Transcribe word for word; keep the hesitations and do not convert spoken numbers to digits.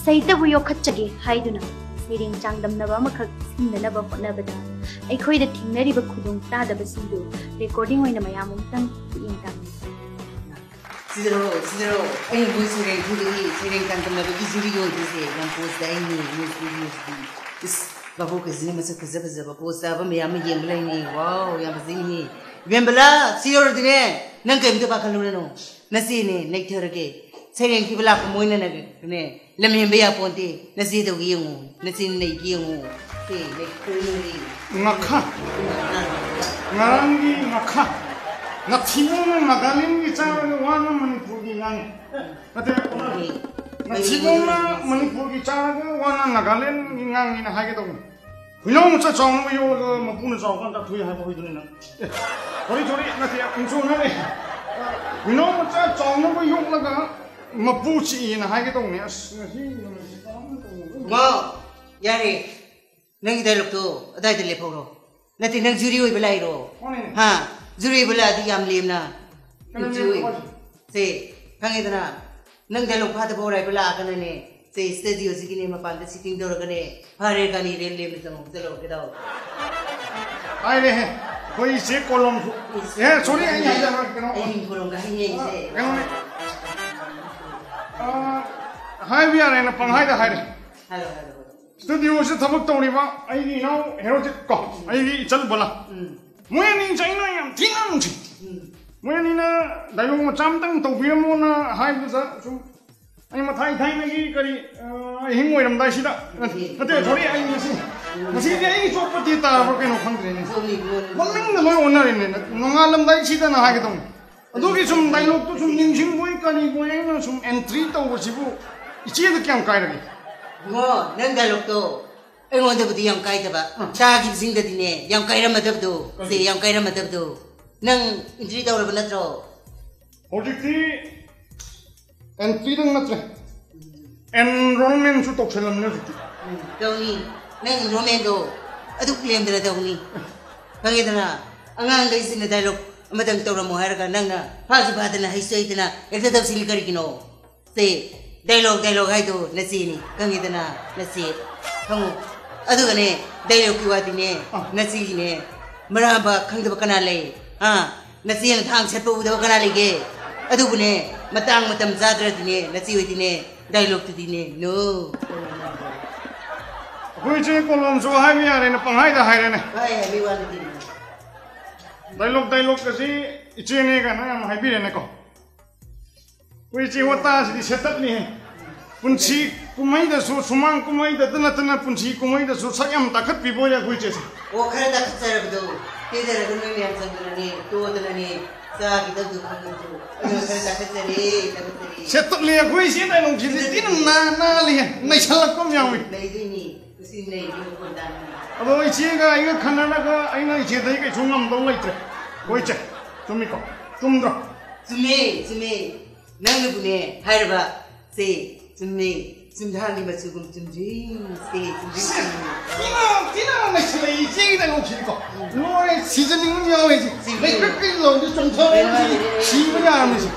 ꯁꯥꯍꯤꯇ꯭ꯌꯕꯨ ꯌꯣꯛꯈꯠꯆꯒꯦ ꯍꯥꯏꯗꯨꯅ ꯁꯩꯔꯦꯡ ꯆꯥꯡꯗꯝꯅꯕ ꯑꯃꯈꯛ ꯁꯤꯟꯗꯅꯕ ꯍꯣꯠꯅꯕꯗ ꯑꯩꯈꯣꯏꯗ ꯊꯦꯡꯅꯔꯤꯕ ꯈꯨꯗꯣꯡ ꯆꯥꯗꯕꯁꯤꯡꯗꯨ ꯔꯦꯀꯣꯔꯗꯤꯡ ꯑꯣꯏꯅ ꯃꯌꯥꯝ ꯑꯃꯨꯛꯇꯪ ꯃꯤꯠꯌꯦꯡ ꯇꯥꯃꯤꯟꯅꯁꯤ꯫ ꯁꯤꯗꯔꯣ ꯁꯤꯗꯔꯣ ꯑꯩꯅ ꯃꯣꯏ ꯁꯩꯔꯦꯡ ꯊꯤꯕꯒꯤ ꯁꯩꯔꯦꯡ ꯆꯥꯡꯗꯝꯅꯕꯒꯤ ꯖꯨꯔꯤ ꯑꯣꯏꯗꯣꯏꯁꯦ ꯌꯥꯝ ꯄꯣꯁ ꯇꯥꯏꯅꯦ ꯃꯣꯏ ꯁ꯭ꯇꯨꯗꯤꯑꯣꯁꯤꯗꯤ꯫ ꯏꯁ ꯚꯥꯕꯣꯛꯀꯁꯤꯅ ꯃꯁꯛ ꯐꯖ ꯐꯖꯕ ꯄꯣꯁ ꯇꯥꯕ ꯃꯌꯥꯝ ꯑꯃ ꯌꯦꯡꯕ ꯂꯩꯅꯦ꯫ ꯋꯥꯎ ꯌꯥꯝ ꯐꯖꯩꯅꯦ꯫ ꯏꯕꯦꯝꯕꯂꯥ ꯁꯤ ꯌꯧꯔꯗꯤꯅꯦ ꯅꯪ ꯀꯩꯝꯇ ꯄꯥꯈꯠꯂꯨꯔꯅꯨ꯫ ꯅꯆꯦꯅꯦ ꯅꯩꯊꯔꯒꯦ꯫ ꯁꯩꯔꯦꯡ ꯊꯤꯕ ꯂꯥꯛꯄ ꯃꯣꯏꯅꯅꯦ ꯂꯝꯍꯦꯟꯕ ꯌꯥꯄꯣꯟꯇꯦ꯫ ꯅꯆꯦꯗꯧꯒꯤ ꯌꯦꯡꯉꯨ꯫ ꯅꯆꯦ ꯅꯩꯒꯤ ꯌꯦꯡꯉꯨ꯫ ꯁꯦ ꯅꯩꯊꯔꯅꯤ꯫ ꯉꯥꯈꯥ ꯉꯔꯥꯡꯒꯤ ꯉꯥꯈꯥ ꯅꯊꯤꯕꯣꯡꯅ ꯅꯥꯒꯥꯂꯦꯟꯒꯤ ꯆꯥꯔꯒ ꯋꯥꯅ ꯃꯅꯤꯄꯨꯔꯒꯤ ꯉꯥꯡꯉꯤ꯫ ꯅꯠꯇꯦ ꯅꯊꯤꯕꯣꯡꯅ ꯃꯅꯤꯄꯨꯔꯒꯤ ꯆꯥꯔꯒ ꯋꯥꯅ ꯅꯥꯒꯥꯂꯦꯟꯒꯤ ꯉꯥꯡꯉꯤꯅ ꯍꯥꯏꯒꯦ ꯇꯧꯕꯅꯤ꯫ ꯍꯨꯏꯅꯥꯎ ꯃꯆꯥ ꯆꯥꯎꯅꯕ ꯌꯣꯛꯂꯒ ꯃꯄꯨꯅ ꯆꯥꯎꯔꯀꯥꯟꯗ ꯆꯥꯊꯣꯛꯏ ꯍꯥꯏꯕ ꯍꯨꯏꯗꯨꯅꯤ ꯅꯪ꯫ ꯑꯦ, ꯁꯣꯔꯤ ꯁꯣꯔꯤ ꯅꯠꯇꯦ ꯏꯟꯁꯣꯟ ꯍꯥꯏꯔꯦ꯫ ꯍꯨꯏꯅꯥꯎ ꯃꯆꯥ ꯆꯥꯎꯅꯕ ꯌꯣꯛꯂꯒ ꯃꯄꯨ ꯆꯤꯛꯏꯅ ꯍꯥꯏꯒꯦ ꯇꯧꯕꯅꯦ꯫ ꯑꯁ ꯉꯁꯤ ꯅꯨꯃꯤꯠꯁꯦ ꯀꯔꯝꯅ ꯇꯧꯕꯅꯣ? ꯃꯣ ꯌꯥꯔꯦ꯫ ꯅꯪꯒꯤ ꯗꯥꯏꯂꯣꯛꯇꯣ ꯑꯗꯥꯏꯗ ꯂꯦꯞꯍꯧꯔꯣ꯫ ꯅꯠꯇꯦ ꯅꯪ ꯖꯨꯔꯤ ꯑꯣꯏꯕ ꯂꯥꯛꯏꯔꯣ? ꯃꯥꯅꯦ꯫ ꯍꯥ? ꯖꯨꯔꯤ ꯑꯣꯏꯕ ꯂꯥꯛꯑꯗꯤ ꯌꯥꯝ ꯂꯦꯝꯅ ꯀꯩꯅꯣ ꯖꯨꯔꯤ ꯂꯦꯝꯍꯧꯔꯣ? ꯁꯦ ꯈꯪꯉꯦꯗꯅ ꯅꯪ ꯗꯥꯏꯂꯣꯛ ꯐꯥꯗꯕ ꯑꯣꯏꯔꯥꯏꯕ ꯂꯥꯛꯑꯒꯅꯅꯦ꯫ ꯁꯦ ꯁ꯭ꯇꯨꯗꯤꯑꯣꯁꯤꯒꯤꯅꯦ ꯃꯄꯥꯟꯗ ꯁꯤꯇꯤꯡ ꯇꯧꯔꯒꯅꯦ꯫ ꯐꯔꯦ ꯒꯥꯔꯤ ꯔꯦꯜ ꯂꯦꯝꯅ ꯆꯪꯉꯣ ꯆꯠꯂꯣ ꯀꯩꯗꯧ? ꯍꯥꯏꯔꯦꯍꯦ ꯑꯩꯈꯣꯏ ꯏꯆꯦ ꯀꯣꯂꯣꯝꯁꯨ꯫ ꯑꯦ ꯁꯣꯔꯤ ꯑꯩ ꯍꯥꯏꯖꯔꯣꯏ ꯀꯩꯅꯣ꯫ ꯑꯩ ꯃꯤꯡ ꯀꯣꯂꯣꯝꯒ ꯍꯥꯏꯅꯤꯡꯉꯦ ꯑꯩꯁꯦ꯫ ꯀꯩꯅꯣꯅꯦ꯫ ꯑꯥ, ꯍꯥꯏꯕ ꯌꯥꯔꯦꯅ ꯄꯪꯍꯥꯏꯗ ꯍꯥꯏꯔꯦ꯫ ꯍꯥꯏꯔꯣ ꯍꯥꯏꯔꯣ ꯍꯥꯏꯔꯣ꯫ ꯁ꯭ꯇꯨꯗꯤꯑꯣꯁꯤꯗ ꯊꯕꯛ ꯇꯧꯔꯤꯕ ꯑꯩꯒꯤ ꯏꯅꯥꯎ ꯍꯦꯔꯣꯖꯤꯠ ꯀꯣ ꯑꯩꯒꯤ ꯏꯆꯜ ꯕꯣꯂꯥ꯫ ꯎꯝ ꯃꯣꯏ ꯑꯅꯤꯁꯦ ꯑꯩꯅ ꯌꯥꯝ ꯊꯤꯅ ꯅꯨꯡꯁꯤ꯫ ꯎꯝ ꯃꯣꯏ ꯑꯅꯤꯅ ꯗꯥꯏꯂꯣꯛ ꯃꯆꯥ ꯑꯃꯇꯪ ꯇꯧꯕꯤꯔꯝꯃꯣꯅ ꯍꯥꯏꯕꯗꯨꯗ ꯁꯨꯝ ꯑꯩ ꯃꯊꯥꯏ ꯊꯥꯏꯅꯒꯤ ꯀꯔꯤ ꯑꯥ, ꯑꯍꯤꯡ ꯑꯣꯏꯔꯝꯗꯥꯏꯁꯤꯗ ꯅꯠꯇꯦ ꯁꯣꯔꯤ ꯑꯩ ꯉꯁꯤ ꯉꯁꯤꯗꯤ ꯑꯩꯒꯤ ꯆꯣꯞꯄ ꯗꯦ ꯇꯥꯔꯕ꯭ꯔꯥ ꯀꯩꯅꯣ ꯈꯪꯗ꯭ꯔꯦꯅꯦ꯫ ꯃꯃꯤꯡꯗ ꯂꯣꯏ ꯑꯣꯟꯅꯔꯦꯅꯦ꯫ ꯅꯣꯡꯉꯥꯜꯂꯝꯗꯥꯏꯁꯤꯗꯅ ꯍꯥꯏꯒꯦ ꯇꯧꯅꯤ꯫ ꯑꯗꯨꯒꯤ ꯁꯨꯝ ꯗꯥꯏꯂꯣꯛꯇꯨ ꯁꯨꯝ ꯅꯤꯡꯁꯤꯡꯕꯣꯏ ꯀꯔꯤꯕꯣꯏ ꯑꯩꯅ ꯁꯨꯝ ꯑꯦꯟꯇ꯭ꯔꯤ ꯇꯧꯕꯁꯤꯕꯨ ꯏꯆꯦꯗ ꯀꯌꯥꯝ ꯀꯥꯏꯔꯒꯦ? ꯏꯕꯨꯡꯉꯣ ꯅꯪ ꯗꯥꯏꯂꯣꯛꯇꯣ ꯑꯩꯉꯣꯟꯗꯕꯨꯗꯤ ꯌꯥꯝ ꯀꯥꯏꯗꯕ ꯇꯥꯈꯤꯕꯁꯤꯡꯗꯗꯤꯅꯦ ꯌꯥꯝ ꯀꯥꯏꯔꯝꯃꯗꯕꯗꯣ꯫ ꯁꯦ ꯌꯥꯝ ꯀꯥꯏꯔꯝꯃꯗꯕꯗꯣ꯫ ꯅꯪ ꯏꯟꯇ꯭ꯔꯤ ꯇꯧꯔꯕ ꯅꯠꯇ꯭ꯔꯣ? ꯍꯧꯖꯤꯛꯇꯤ ꯑꯦꯟꯇ꯭ꯔꯤꯗꯪ ꯅꯠꯇ꯭ꯔꯦ ꯑꯦꯟꯔꯣꯜꯃꯦꯟꯁꯨ ꯇꯧꯁꯜꯂꯝꯅꯦ ꯍꯧꯖꯤꯛꯇꯤ꯫ ꯎꯝ, ꯇꯧꯅꯤ꯫ ꯅꯪ ꯏꯟꯔꯣꯜꯃꯦꯟꯗꯣ ꯑꯗꯨꯛ ꯂꯦꯝꯗꯅ ꯇꯧꯅꯤ꯫ ꯈꯪꯉꯦꯗꯅ ꯑꯉꯥꯡꯈꯩꯁꯤꯅ ꯗꯥꯏꯂꯣꯛ ꯑꯃꯇꯪ ꯇꯧꯔꯝꯃꯣ ꯍꯥꯏꯔꯒ ꯅꯪꯅ ꯐꯥꯁꯨ ꯐꯥꯗꯅ ꯍꯩꯁꯨ ꯍꯩꯇꯅ ꯍꯦꯛꯇ ꯇꯧꯁꯤꯜꯂꯤ ꯀꯔꯤꯒꯤꯅꯣ? ꯁꯦ ꯗꯥꯏꯂꯣꯛ, ꯗꯥꯏꯂꯣꯛ ꯍꯥꯏꯗꯣ ꯅꯆꯦꯅꯤ, ꯈꯪꯉꯤꯗꯅ? ꯅꯆꯦ, ꯈꯪꯉꯨ꯫ ꯑꯗꯨꯒꯅꯦ, ꯗꯥꯏꯂꯣꯛꯀꯤ ꯋꯥꯗꯤꯅꯦ, ꯑꯥ꯫ ꯅꯆꯦꯒꯤꯅꯦ, ꯃꯔꯥꯝꯕ ꯈꯪꯗꯕ ꯀꯅꯥ ꯂꯩ? ꯑꯥ, ꯅꯆꯦꯅ ꯊꯥꯡ ꯁꯦꯠꯄ ꯎꯗꯕ ꯀꯅꯥ ꯂꯩꯒꯦ? ꯑꯗꯨꯕꯨꯅꯦ, ꯃꯇꯥꯡ ꯃꯇꯝ ꯆꯥꯗ꯭ꯔꯗꯤꯅꯦ, ꯅꯆꯦ ꯍꯣꯏꯗꯤꯅꯦ, ꯗꯥꯏꯂꯣꯛꯇꯨꯗꯤꯅꯦ, no꯫ ꯑꯩꯈꯣꯏ ꯏꯆꯦ ꯀꯣꯂꯣꯝꯁꯨ ꯍꯥꯏꯕ ꯌꯥꯔꯦꯅꯦ, ꯄꯪꯍꯥꯏꯗ ꯍꯥꯏꯔꯦꯅꯦ꯫ ꯍꯥꯏ, ꯍꯥꯏꯕꯤ ꯋꯥꯅꯤ ꯀꯩꯅꯣ꯫ ꯗꯥꯏꯂꯣꯛ, ꯗꯥꯏꯂꯣꯛꯀꯁꯤ ꯏꯆꯦꯅꯦ ꯀꯥꯏꯅ ꯌꯥꯝ ꯍꯥꯏꯕꯤꯔꯦꯅꯦꯀꯣ꯫ ꯑꯩꯈꯣꯏ ꯏꯆꯦ ꯋꯥꯇꯥꯁꯤꯗꯤ ꯁꯦꯠꯇꯠꯅꯤꯍꯦ꯫ ꯄꯨꯟꯁꯤ ꯀꯨꯝꯍꯩꯗꯁꯨ, ꯁꯨꯃꯥꯡ ꯀꯨꯝꯍꯩꯗꯇ ꯅꯠꯇꯅ ꯄꯨꯟꯁꯤ ꯀꯨꯝꯍꯩꯗꯁꯨ ꯁꯛ ꯌꯥꯝ ꯇꯥꯈꯠꯄꯤꯕ ꯑꯣꯏꯔꯦ ꯑꯩꯈꯣꯏ ꯏꯆꯦꯁꯦ꯫ ꯑꯣ, ꯈꯔ ꯇꯥꯈꯠꯆꯔꯕꯗꯣ꯫ ꯀꯦꯖꯔꯒ ꯅꯣꯏ ꯃꯌꯥꯝ ꯆꯪꯗꯅꯅꯦ, ꯇꯣꯗꯅꯅꯦ, ꯆꯥꯈꯤꯗꯕꯗꯣ ꯈꯪꯉꯕꯗꯣ꯫ ꯑꯗꯨꯅ ꯈꯔ ꯇꯥꯈꯠꯆꯔꯦ, ꯇꯥꯈꯠꯆꯔꯦ꯫ ꯁꯦꯠꯇꯠꯂꯤ ꯑꯩꯈꯣꯏ ꯏꯆꯦ ꯗꯥꯏꯂꯣꯛꯁꯤꯗꯤ ꯊꯤꯅ ꯅꯥ-, ꯅꯥꯜꯂꯤꯍꯦ, ꯅꯩꯁꯜꯂꯛꯄ ꯑꯃ ꯌꯥꯎꯏ꯫ ꯅꯩꯗꯣꯏꯅꯤ꯫ ꯉꯁꯤ ꯅꯩꯕꯒꯤ ꯃꯈꯣꯟ ꯇꯥꯕꯅꯤ꯫ ꯑꯗꯣ ꯏꯆꯦꯒ ꯑꯩꯒ ꯈꯟꯅꯔꯒ ꯑꯩꯅ ꯏꯆꯦꯗꯒꯤ ꯀꯩꯁꯨ ꯉꯝꯗꯧ ꯂꯩꯇ꯭ꯔꯦ꯫ ꯍꯣꯏ ꯏꯆꯦ, ꯆꯨꯝꯃꯤꯀꯣ? ꯆꯨꯝꯗ꯭ꯔꯣ? ꯆꯨꯝꯃꯦ, ꯆꯨꯝꯃꯦ꯫ ꯅꯪꯅꯕꯨꯅꯦ ꯍꯥꯏꯔꯕ, ꯁꯦ, ꯆꯨꯝꯃꯦ꯫ ꯆꯨꯝꯊꯥꯡꯒꯤ ꯃꯆꯨꯒꯨꯝ ꯆꯨꯝꯗ꯭ꯔꯤꯡ, ꯁꯦ, ꯆꯨꯝꯗ꯭ꯔꯤꯡ, ꯆꯨꯝꯗ꯭ꯔꯤꯡ꯫ ꯊꯤꯅ, ꯊꯤꯅ ꯅꯩꯁꯜꯂꯛꯏ ꯏꯆꯦꯒꯤ ꯗꯥꯏꯂꯣꯛꯁꯤꯗꯤꯀꯣ꯫ ꯂꯣꯏꯔꯦ, ꯁꯤꯖꯅꯤꯡꯕ ꯑꯃ ꯌꯥꯎꯔꯦ ꯏꯆꯦ꯫ ꯁꯤꯖꯅꯤꯡꯕ꯫ ꯂꯩꯀ꯭ꯔꯛ ꯀ꯭ꯔꯤꯛ ꯂꯥꯎꯔꯗꯤ ꯆꯣꯡꯊꯔꯛꯑꯦ ꯏꯆꯦ꯫ ꯁꯤꯕ ꯌꯥꯔꯝꯅꯦ ꯏꯆꯦ꯫